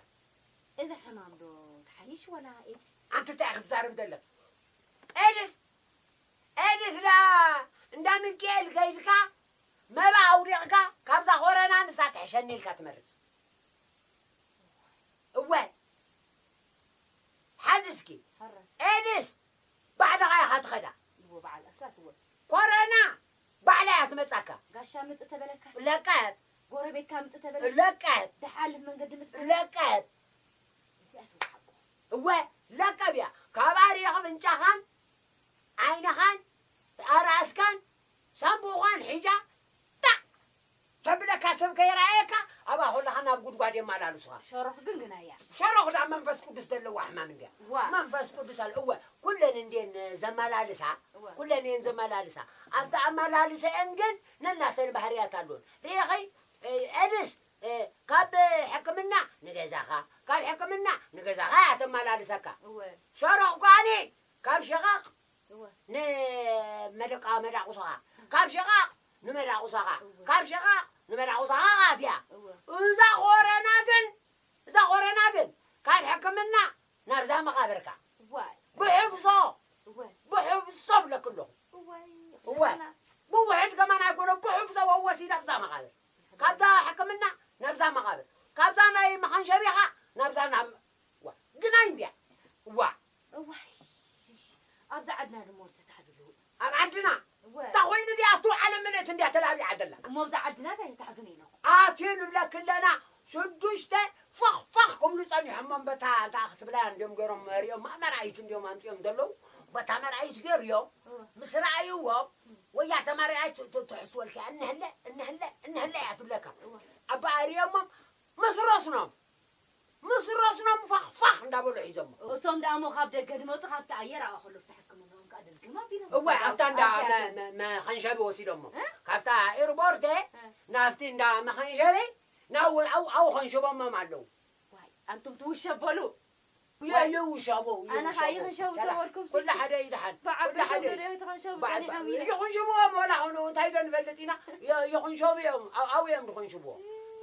እዛ ሕማም ዶ ትሓይሽ ወላ ኤድስ? ኣንቲ እንታይ ክትዛረብ ዘለኽ? ኤድስ፣ ኤድስ ዳ እንዳ ሚካኤል ከይድካ መባ ኣውዲቕካ ካብዛ ኮረና ንሳ ትሕሸኒ ኢልካ ትመርጽ። እወ። ሓዚ እስኪ። ሀረ። ኤድስ ባዕልኻ ኢኻ ትኸዳ። እዎ በዓል እሳስ እዎ። ኮረና ባዕላ እያ ትመጻካ። ጋሻ ምጽእ ተበለካ። ለቀብ። ጎረቤትካ ምጽእ ተበለካ። ለቀብ። ደሓልፍ መንገዲ ምጽእ ተበለካ። ለቀብ። እዚኣስ እኮ ሓቁ። እወ፣ ለቀብ እያ። ካብ ኣርየኽ ኣፍንጫኻን ዓይንኻን ኣራእስካን ሳንቡእኻን ሒጃ፣ ጣዕ! ተብለካ ሰብ ከይረኣየካ፣ ኣብኣ ከለኻ ናብ ጉድጓድ የመላልሱኻ። ሸሮኽ ግን ግና እያ። ሸሮኽ ደኣ መንፈስ ቅዱስ ዘለዋ ሕማም እንድያ። ዋ። መንፈስ ቅዱስ ኣለ። እወ፣ ኩለን እንድየን ዘመላልሳ፣ እወ። ኩለን እየን ዘመላልሳ። ኣብቲ ኣመላልሰአን ግን ነናተን ባህርያት ኣለወን። ርኢኺ፣ እ፣ ኤድስ፣ እ፣ ካብ ሕክምና ንገዛኻ፣ ካብ ሕክምና ንገዛኻ እያ ተመላልሰካ። እወ። ሸሮኽ ከኣኒ ካብ ሽቓቕ እወ። ንመደቃ መዳቑስኻ፣ ካብ ሽቓቕ ንመዳቑሳኻ፣ እወ። ካብ ሽቓቕ ንመዳቑሳኻ ኣትያ። እወ። እዛ ኮረና ግን፣ እዛ ኮረና ግን ካብ ሕክምና ናብዛ መቓብርካ። ዋይ። ብሕፍሶ፣ እወ። ብሕፍሶ ብለኪ ኣለኹ። እዋይ፣ እወ። ሕክምና። ብውሕድ ከማን ኣይኮነ፣ ብሕፍሶ ወሲዳ ኣብዛ መቓብር። ካብዛ ሕክምና ናብዛ መቓብር። ካብዛ ናይ መኸንሸቢኻ ናብዛ ናብ፣ ዋ፣ ግናይ እንድያ። ዋ። እዋይ፣ ኣብዛ ዓድና ድሞ ዝተታሕዙ ኣለዉ። ኣብ ዓድና? እወ። እንታ ኾይኑ ድያ እቱ ዓለም ምልእቲ እንድያ ተላቢዓ ዘላ? እሞ ኣብዛ ዓድና እንታይ ተታሕዙ ነይኖ? ኣትዩ ንብለኪ ኣለና፣ ሽዱሽተ ፋኽ ፋኽ ክብሉ ጸኒሖም እሞ በታ እንታይ ክትብላ እንድዮም ገይሮም መሪኦም፣ ማ-፣ መርኣይት እንድዮም ኣምጺኦም ዘለዉ። በታ መርኣይት ገይርዮም፣ እወ። ምስ ረኣይዎም፣ እም። ወያተ መርኣይት ት-፣ ት-፣ ትሕስወልካ፣ እንህለ፣ እንህለ፣ እንህለ እያ ትብለካ። እወ። ኣባ ኣርዮሞም ምስ ረስኖም፣ ምስ ረስኖም ፋኽ ፋኽ እንዳበሉ ሒዞሞ። እሶም ደኣ እሞ ካብ ደገ ድመጹ፣ ካብቲ ኣየር ኣብኣ ከሎ ተሓክምሎም ከኣ ደልግም ኣቢሎም። እወ፣ ኣብታ እንዳ ኣብ መ-፣ መ-፣ መኸንሸቢ ወሲዶሞ። እ? ካብታ ኤርፖርት እ። ናብቲ እንዳ መኸንሸቢ፣ ናው-፣ ኣው-፣ ኣው ኸንሽቦሞም ኣለዉ። ዋይ፣ ኣንቱም ትውሸበሉ። የውሻቦ ኣነ ኸዓ ይኽንሸቡ ተበልኩም ኩሉ ሓደ ይድሓን። ኩሉ ሓደ ይኽንሸቡ ጸኒሖም ኢለ። ይኽንሽብዎም ወላ ኾኑ እንታይ ዶ ንፈልጥ ኢና። ይኽንሸቡ እዮም ኣብኡ እዮም ዝኽንሽብዎ።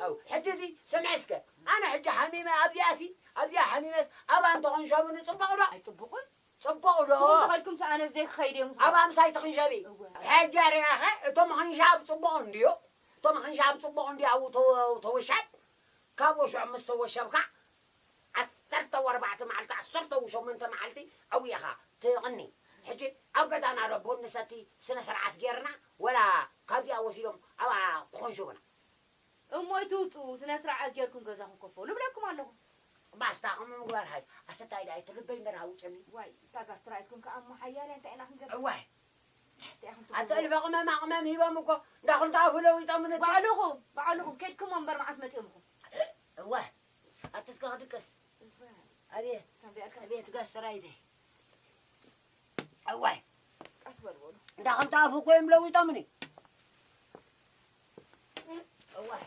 ኣው ሕጂ እዚ ስምዒ እስከ ኣነ ሕጂ ሓሚመ ኣብዚኣሲ ኣብዚኣ ሓሚመስ ኣብኣ እንተኾንሸቡኒ ጽቡቕ ዶ? ኣይጽቡቕን። ጽቡቕ ዶ? ንስኹም ተኸድኩም ኣነ ዘይክኸይድ እዮም። ኣብኣ ምሳይ ትኽንሸቢ። ሕጂ ርኢኸ እቶም ኽንሻብ ጽቡቕ እንድዩ። እቶም ኽንሻብ ጽቡቕ እንድዩ ኣብኡ ተወሻብ። ካብኡ ሽዑ ምስ ተወሸብካ ዓሰርተ ኣርባዕተ መዓልቲ ዓሰርተ ሸሞንተ መዓልቲ ኣብኡ ኢኻ ትቕኒ። ሕጂ ኣብ ገዛና ዶ ቡን ንሰቲ ስነ ስርዓት ጌርና ወላ ካብዚኣ ወሲዶም ኣብኣ ክኾንሽቡና? እሞ ኣይትውፅኡ፣ ስነ ስርዓት ጌርኩም ገዛኹም ኮፍ በሉ እብለኩም ኣለኹ። ባስታ ከምኡ ምግባር ሓይሽ። ኣተታይ ዳይ ትልበይ እምበር ሃውጨኒ። ዋይ እታ ጋስትራይትኩም ከኣ እሞ ሓያል እያ፣ እንታይ ኢና ክንገብር? እዋይ እንታይ ኢኹም ኣተ ትብሉ? እልፈ ቅመማ ቅመም ሂቦም እኮ እንዳኽልተ ኣፉ ለዊጦም ንቲ። ባዕልኹም ባዕልኹም ኬድኩም እምበር መዓት መፂኦምኹም። እዋይ ኣትስከ ክድቅስ። እዋይ። ኣቤት ከምዚኣ ኢልካ ኣቤት ጋስትራይተይ። እዋይ ቀስ በል በሉ። እንዳ ክልተ ኣፉ እኮ እዮም ለዊጦምኒ። እዋይ።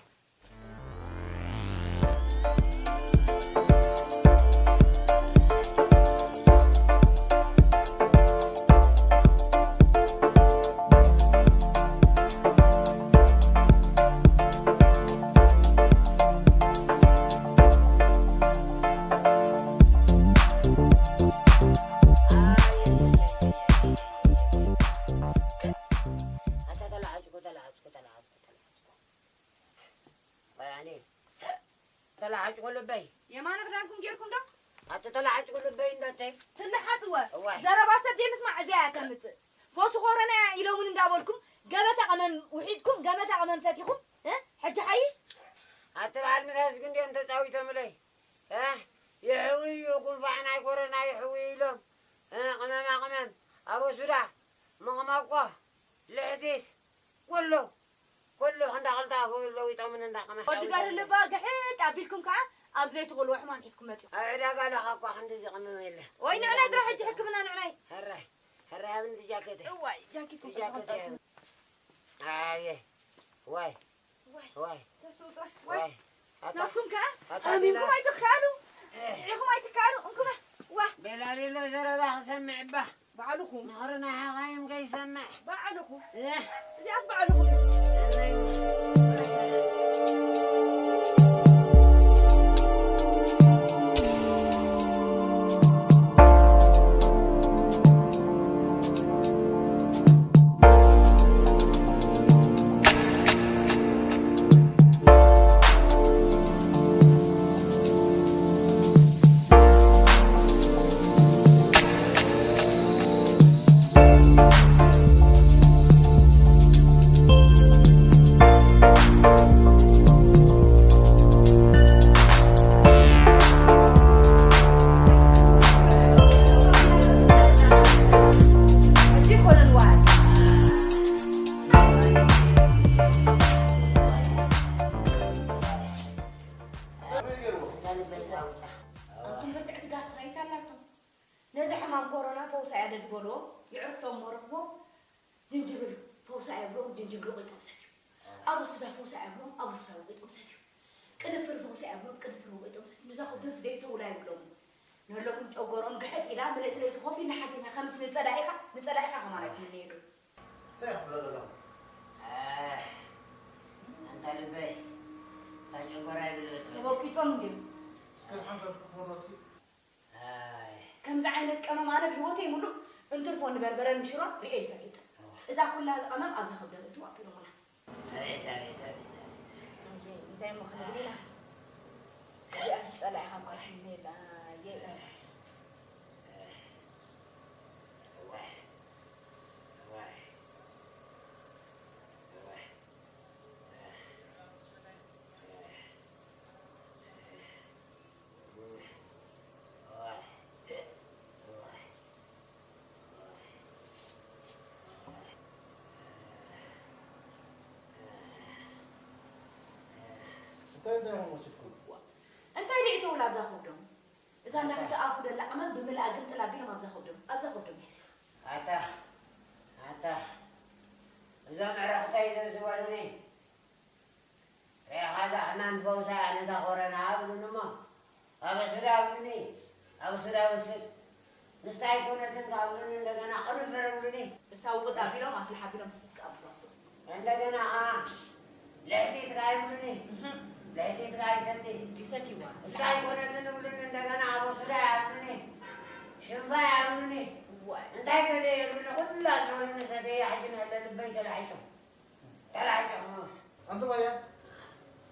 ኣታ ተላዓጭኩ፣ ተላዓጭኩ፣ ተላዓጭኩ፣ ተላዓጭኩ። ኣነ ተላዓጭኩ ልበይ። የማነ ክዳንኩም ጌርኩም ዶ? ኣቲ ተላዓጭኩ ልበይ እንዳተይ። ትልሓጽወ። እዋይ። ዘረባ ሰብ ዘይምስማዕ እዚኣ እያ ተምጽእ። ፈውሲ ኮሮና እያ ኢሎምን እንዳበልኩም ገበታ ቀመም ውሒድኩም፣ ገበታ ቀመም ሰቲኹም፣ እ? ሕጂ ሓይሽ? ኣቲ በዓል ምሳስ ግን ድዮም ተጻዊቶምለይ? እ? ይሕዊ እዩ፣ ጉንፋዕ ናይ ኮሮና ይሕዊ ኢሎም። እ፣ ቅመማ ቅመም፣ ኣበሱዳ፣ መቕመቆ፣ ልሕቲት፣ ኩሉ፣ ኩሉ እንዳ ክልተ ኣፉ ለዊጦምን እንዳ ቅመም ወዲ ጋር ለዊጦምን። ልባ ግሕጥ ኣቢልኩም ከኣ ኣብ ዘይትኽእልዎ ሕማም ሒዝኩም መጺኹም። ኣብ ዕዳጋ ለኻ እኳ ክንድዚ ቅመም የለን። ወይ ንዕናይ ጥራሕ ሕጂ ሕክምና ንዕናይ። ሕራይ፣ ሕራይ ኣብንቲ ጃኬተይ። እዋይ፣ ጃኬት እቲ ጃኬተይ። ኣየ፣ ዋይ። ዋይ፣ ዋይ። ተስኡ ጥራሕ። ዋይ። ዋይ። ኣታ-፣ ናትኩም ከኣ ኣታ ሃሚምኩም ቤላ-፣ ኣይትከኣሉ፣ እ። ጥዒኹም ኣይትከኣሉ። እንኩመ፣ ዋ። ቤላ ቤሎ ዘረባ ክሰምዕ እባ። ባዕልኹም። ምኽሪ ናይ ሓኻይም ከይሰምዕ። ባዕልኹም። እ። እዚኣስ ባዕልኹም። ኣቱም ብርትዕቲ ጋስትራይት ኣላቶም። ነዚ ሕማም ኮሮና ፈውሳ እያ ደድበልዎ፣ የዕርፍቶም እሞ ረኽቦም። ጅንጅብል ፈውሳ እያ ብሎም ጅንጅብል ወቒጦም ሰትዮም። ኣበሱዳ ፈውሳ እያ ብሎም ኣበሱዳ ወቒጦም ሰትዮም። ቅንፍር ፈውሳ እያ ብሎም ቅንፍር ወቒጦም ሰትዮም። ንዛ ከብዶም ዝደይተውላ ይብሎም። ነሎኩም ጨጎሮም ግሕጥ ኢላ ምልእቲ ለይቲ ኮፍ ኢልና ሓቲና ከምዚ ንጸላኢኻ ንጸላኢኻ ከማን ኣይትምነየሉ። እንታይ ክብሎ ዘለኹ? ኣህ፣ ኣንታ ልበይ፣ እታ ጨጎራይ ግልብጥ በል። ተወቂጦም እንድዮም። እስከ ሓንሳብ ክትመለሱ። ኣይ። ከምዚ ዓይነት ቀመም ኣነ ብህይወተይ ሙሉእ እንትርፎ ንበርበረን ንሽሮን ርእየ ይፈልጥ። እዋ። እዛ ኩላ ቀመም ኣብዛ ከብደን እትው ኣቢሎምና። ኣቤት፣ ኣቤት፣ ኣቤት፣ ኣቤት። ኣቤት፣ እንታይ እሞ ክንብል ኢና? እዚኣስ ጸላኢኻ እኳ ትህልየላ፣ ኣየ። እዋይ፣ እዋይ፣ እዋይ። እንታይ እንታይ ኢኹም ወሲድኩም? እንታይ ደኣ ይተውላ ኣብዛ ከብዶም? እዛ እንዳ ክልተ ኣፉ ደላ ቀመም ብምልኣ ግምጥል ኣቢሎም ኣብዛ ከብዶም፣ ኣብዛ ከብዶም። ኣታ፣ ኣታ፣ እዞም ዕረኽተይ ዘዝበሉኒ፣ ርኢኻ እዛ ሕማም ፈውሳ እያ ነዛ ኮረና ኣብሉኒ እሞ፣ ኣበሱዳ ኣብሉኒ፣ ኣብ ሱዳ ወስድ። ንሳ ኣይኮነትን ካብሉኒ እንደገና ቅንፍር እብሉኒ። እሳ ውቅጥ ኣቢሎም ኣፍልሕ ኣቢሎም ስት ኣብሎም ሱቅ። እንደገና ኸዓ ልሕቲት ከኣ ይብሉኒ። እህም። ልሕቲት ከኣ ይሰቲ። ይሰትይዋ። እሳ ኣይኮነትን እብሉኒ እንደገና ኣብ ሱዳ ይኣብሉኒ። ሽንፋ ይኣብሉኒ። ዋይ። እንታይ ገለ የብሉኒ ኩላ ዝበሉኒ ሰተየ ሕጂ ንለ ልበይ ተላሒጡ። ተላሒጡ ክመውት። ኣንተ ባያ፣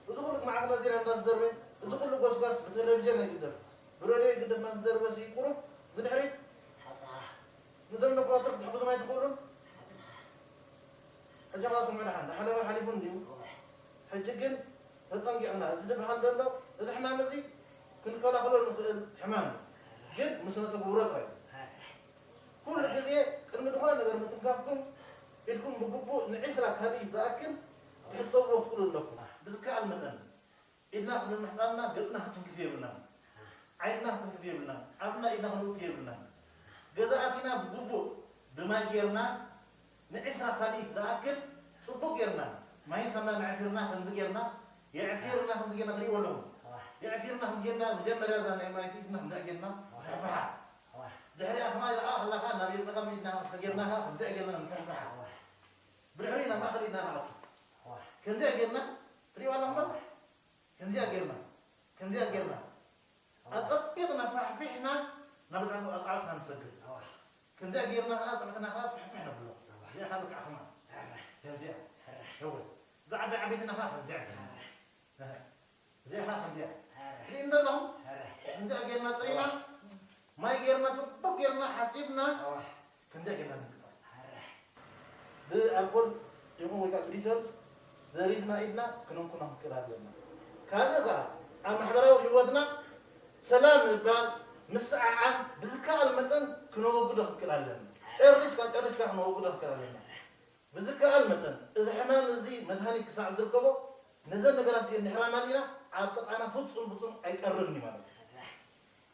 እዚ ኩሉ ማዕከናት ዜና እንዳተዘርበ፣ እዚ ኩሉ ጎስጓስ ብቴሌቪዥን ኣይግደፍ፣ ብሬድዮ ኣይግደፍ እናተዘርበ ሲ ቁሩብ ብድሕሪት ሓቅኻ። ንዞም ደኳትር ክትሕግዞም ኣይትኽእሉን? ሓቅኻ። ሕጂ ኸኣ ስምዑ ደሓን፣ ዝሓለፈ ሓሊፉ እንድዩ። እወ። ሕጂ ግን ተጠንቂቕና፣ እዚ ዝበሃል ዘሎ፣ እዚ ሕማም እዚ ክንከላኸሎ ንኽእል ሕማም እዩ። ግን ምስ ነተግብሮ ጥራይ። ኣረ። ኩሉ ግዜ ቅድሚ ዝኾነ ነገር ምትንካፍኩም ኢድኩም ብግቡእ ንዒስራ ካልኢት ዝኣክል ክትሕጸብዎ ክትክእሉ ኣለኩም። ብዝከኣል መጠን ኢድና ክንምሕጻብና ገጽና ክትንክፍ የብልናን። ዓይንና ክትንክፍ የብልናን። ኣፍና ኢድና ክንእቱ የብልናን። ገዛ ኣቲና ብግቡእ ብማይ ጌርና ንዒስራ ካልኢት ዝኣክል ጽቡቕ ጌርና ማይን ሳሙናን ኣዕፊርና ከምዚ ጌርና የዕፊርና ከምዚ ጌርና ትርእይዎ ኣለኹም። የዕፊርና ከምዚ ጌርና መጀመርያ እዛ ናይ ማይ ኢድና ከምዚ ጌርና ንፍሕፍሓ። ድሕሪኣ ከማይ ደኣ ከለኻ ናብ የጸኻ ኢድና ሰጊርና ከኣ ከምዚኣ ጌርና ንፍሕፍሓ። ብድሕሪ ናብ ማእከል ኢድና ንኣቱ። ከምዚኣ ጌርና ትርእይዋ ኣለኹም ዶ? ከምዚኣ ጌርና፣ ከምዚኣ ጌርና ኣጸቢቕና ፋሕፊሕና ናብ ኣጻብዕትና ንሰግር። ከምዚኣ ጌርና ከኣ ኣጻብዕትና ከኣ ፍሕፍሕ ነብሎ። እዚኣ ከኣ ልክዕ ከማን። ከምዚኣ። እወ። እዛ ዓባይ ዓበይትና ከኣ ከምዚኣ ጌርና። እዚኣ ኸዓ ከምዚኣ። ኣረ። ትርእይኒ ኣለኹም? ኣረ። ከምዚኣ ጌርና ጽሪና፣ ኣዋ። ማይ ጌርና፣ ጽቡቕ ጌርና ሓጺብና፣ ኣዋ። ከምዚኣ ጌርና ንንቅጻ። ኣረ። ብኣልኮል ይኹን ወይ ከዓ ብዲተል ዘሪዝና ኢድና ክነንኩኖ ክንክእል ኣለና። ካልእ ኸዓ ኣብ ማሕበራዊ ህይወትና ሰላም ምባል፣ ምስዕዓም ብዝከኣል መጠን ክነወግዶ ክንክእል ኣለና። ጨሪስካ፣ ጨሪስካ ክነወግዶ ክንክእል ኣለና። ብዝከኣል መጠን፣ እዚ ሕማም እዚ መድሃኒት ክሳዕ ዝርከቦ፣ ነዘን ነገራት እዚአን እንድሕር ኣማሊእና፣ ኣብ ጥቓና ፍጹም ፍጹም ኣይቀርብን እዩ ማለት እዩ።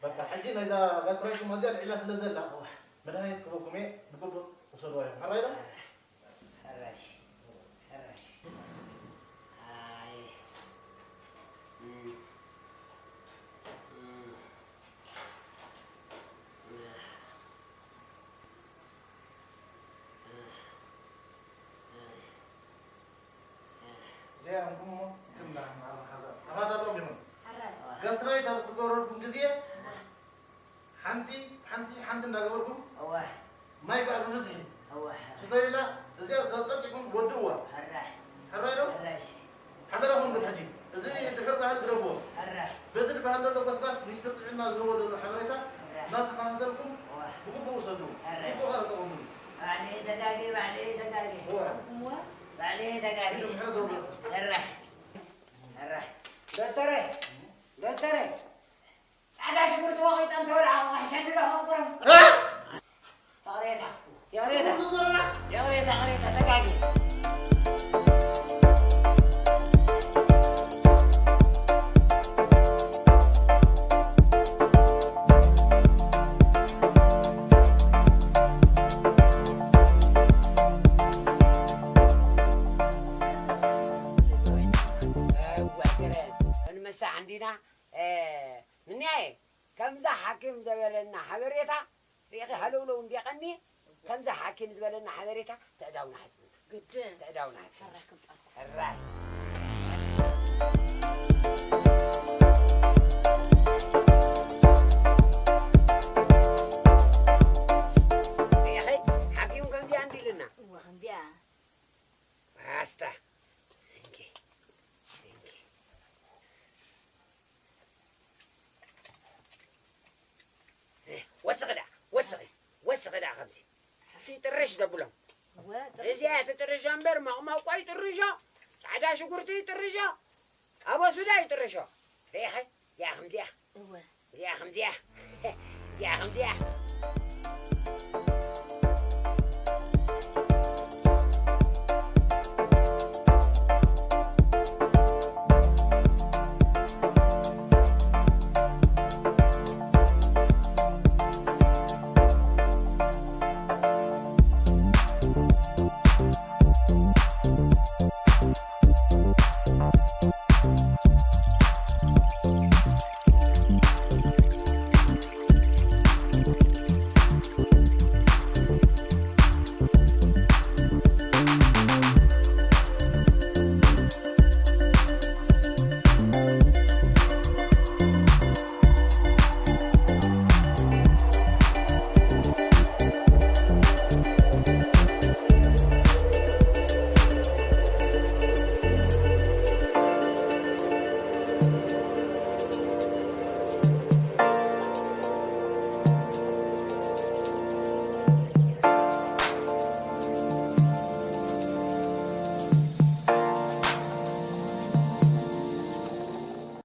በቃ፣ ሕጂ ናይዛ ጋስትራይትስ ኣዝያ ልዒላ ስለ ዘላ፣ እወ። መድሃኒት ክበኩም እየ፣ ብግቡእ ውሰድዋ ኢኹም። ሕራይ ዶ? ሕራሽ፣ ሕራሽ። ኣይ። እም። እም። እዚኣ እንኩሞ ክምና ማዕረ ሓዛ። ኣፋታ ዶ ዲኹም? ሕራይ። ገስራይ ኣብ ትገብረልኩም ግዜ ሓንቲ፣ ሓንቲ፣ ሓንቲ እንዳገበርኩም እዋ። ማይ ከኣ ብብዝሒ እዋ። ስተዩላ እዚኣ ተጠቂምኩም ወድእዋ። ሕራይ። ሕራይ ዶ? ሕራይ እሺ። ሓደራኹም ግን ሕጂ እዚ ድሕር ባህል ግደፍዎ። ሕራይ። በዚ ዝበሃል ዘሎ ጎስጓስ ሚኒስትር ጥዕና ዝህቦ ዘሎ ሓበሬታ ሕራይ። እናተኸታተልኩም እዋ። ብግቡእ ውሰዱ። ሕራይ። ብግቡእ ከኣ ተጠቐምሉ። ባዕለይ ተጋግየ፣ ባዕለይ ተጋግየ። እዋ። እዋ። ባዕለይ ተጋግየ። ኢሉ ምሕረት ዘውርድ። ሕራይ። ሕራይ። ዶክተረይ፣ ዶክተረይ፣ ጻዕዳ ሽጉርቲ ወቒጠ እንተበልዓ፣ ዋሕሸኒ ዶ ክመቁር? እ? ይቕሬታ፣ ይቕሬታ፣ ይቕሬታ፣ ይቕሬታ፣ ተጋግየ። እወ፣ ገለ ክንመሳሕ እንዲና፣ እ፣ ምንያየ፣ ከምዛ ሓኪም ዘበለና ሓበሬታ ርኢኺ ሃለውለው እንድየ ቀንየ፣ ከምዛ ሓኪም ዝበለና ሓበሬታ ተእዳውና ሓጽብና። ግድን። ተእዳውና ሓጽብና። ሕራይ ክምጻልኩም። ሕራይ። ርኢኺ ሓኪም ከምዚኣ እንዲልና። እወ፣ ከምዚኣ። ባስታ። እንኪ። እንኪ። ወስኺ ደኣ፣ ወስኺ፣ ወስኺ ደኣ ከምዚ። ሲ ጥርሽ ዘብሎም። እወ፣ ጥርሽ። እዚኣ ትጥርሾ እምበር፣ መቕመቋ ይጥርሾ፣ ጻዕዳ ሽጉርቲ ይጥርሾ፣ ኣበሱዳ ይጥርሾ። ርኢኺ? እዚኣ ከምዚኣ። እወ። እዚኣ ከምዚኣ። እዚኣ ከምዚኣ።